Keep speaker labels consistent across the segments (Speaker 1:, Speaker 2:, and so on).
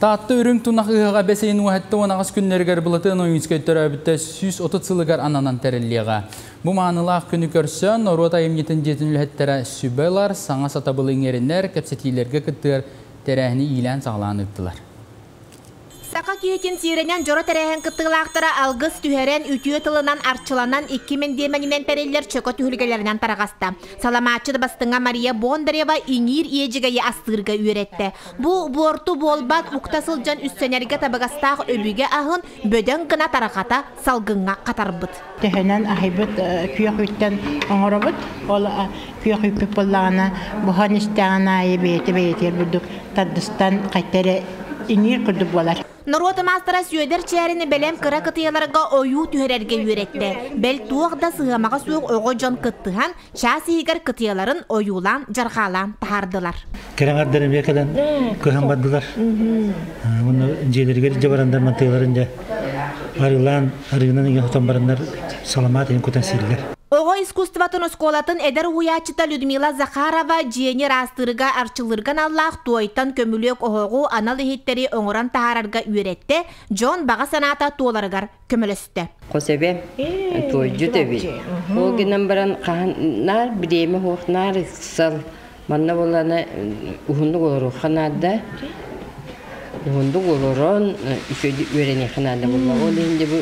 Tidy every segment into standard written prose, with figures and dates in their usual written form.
Speaker 1: Таатта үрүҥ тунах ыһыаҕа бэс ыйын 78 күннэригэр Былатыан Ойуунскай төрөөбүтэ 130 сылыгар ананан тэриллиэҕэ. Бу маанылаах күнү көрсөн, норуот айымньытын дьиэтин үлэһиттэрэ сүбэ ылар, саҥа сатабылы иҥэринэр, кэпсэтиилэргэ кыттыар тэрээһини иилээн-саҕалаан ыыттылар.
Speaker 2: Саха киһитин сиэринэн дьоро тэрээһин кыттыылаахтара алгыс түһэрэн, үтүө тылынан арчыланан икки мэндиэмэнинэн тэриллэр чөкө түһүлгэлэринэн тарҕаста. Саламаатчыт бастыҥа Мария Бондарева иҥиир иэдьэгэйи астыырга үөрэттэ. Бу буорту буолбат укта сылдьан үссэнэргэ табыгастаах өбүгэ аһын бөдөҥ гына тарҕата салгыҥҥа хатарбыт.
Speaker 3: Төһөнөн аһыйбыт күөх үүттэн оҥоробут. Ол күөх үүппүт буоллаҕына буһан истэҕин аайы бэйэтэ бэйэтигэр бурдук тардыстан хайта эрэ иҥиир курдук буолар.
Speaker 2: Норуот маастара Сүөдэр Чээрини бэлэм кыра кытыйаларга ойуу түһэрэргэ үөрэттэ. Бэл туох да сыһыамаҕа суох оҕо дьон кыттыһан, чаас иһигэр кытыйаларын ойуулаан, дьарҕаалаан таһаардылар.
Speaker 4: Кэрэҥэрдэр эмиэ кэлэн кыһан бардылар. Уонна дьиэлэригэр илдьэ бараннар мантыаларын дьэ арыылаан, арыынан иҥэ хотон бараннар саламаат иһин кутан сииллэр.
Speaker 2: Оҕо искусствотын оскуолатын эдэр уһуйааччыта Людмила Захарова дьиэни ыраастыырга арчылыырга аналлаах туойтан көмүлүөк оһоҕу анал иһиттэри оҥорон таһаарарга үөрэттэ, дьон баҕа санаата туоларыгар көмөлөстө.
Speaker 5: Хос эбэм туойдьут эбит. Ол гынан баран хаһан наар бириэмэ суох наар ыксал манна буоллаҕына уһуннук олоруохха наада. Уһуннук олорон үчүгэйдик үөрэниэххэ наада буолла. Ол иһин дьэ бу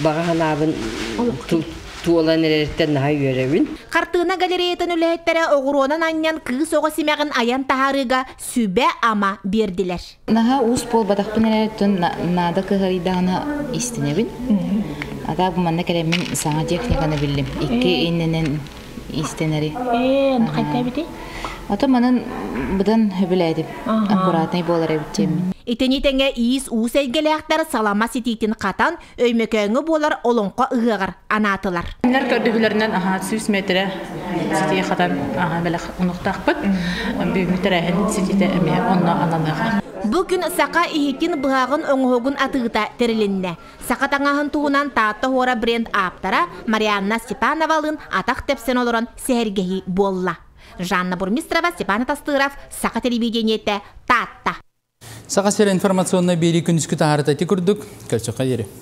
Speaker 5: баҕа санаабын туолан эрэриттэн наһаа үөрэбин.
Speaker 2: Хартыына галереятын үлэһиттэрэ оҕуруонан анньан кыыс оҕо симэҕин айан таһаарыыга сүбэ-ама биэрдилэр.
Speaker 6: Наһаа уус буолбатахпын эрээри наада кыһарыйдаҕына истинэбин. А так манна кэлэммин саҥа техниканы биллим. Икки иннинэн истэнэри.
Speaker 3: Ээ, хайта эбитий?
Speaker 6: Ото манан быдан хөбүлээтим. Аккуратнай буолар эбит диэммин.
Speaker 2: Итини тэҥэ иис-уус эйгэлээхтэр салама ситиитин хатан, Өймөкөөҥҥө буолар олоҥхо ыһыаҕар анаатылар.
Speaker 7: Кинилэр көрдөһүүлэринэн аһаа 100 метрэ ситии хатан аһаа бэлэх унуктаахпыт. Бүгүҥҥү тэрээһин ситиитэ эмиэ онно ананыаҕа.
Speaker 2: Бу күн саха иһитин быһаҕын оҥоһугун атыыта тэрилиннэ. Саха таҥаһын туһунан Таатта Хуора бренд ааптара Марианна Степановалыын атах тэпсэн олорон сэһэргэһии буолла. Жанна Бурмистрова, Степан Тастыров, Саха телевидениетэ, Таатта.
Speaker 1: Саха сирэ информационнай биэрии күнүскү таһаарыта ити курдук. Көрсөххө диэри.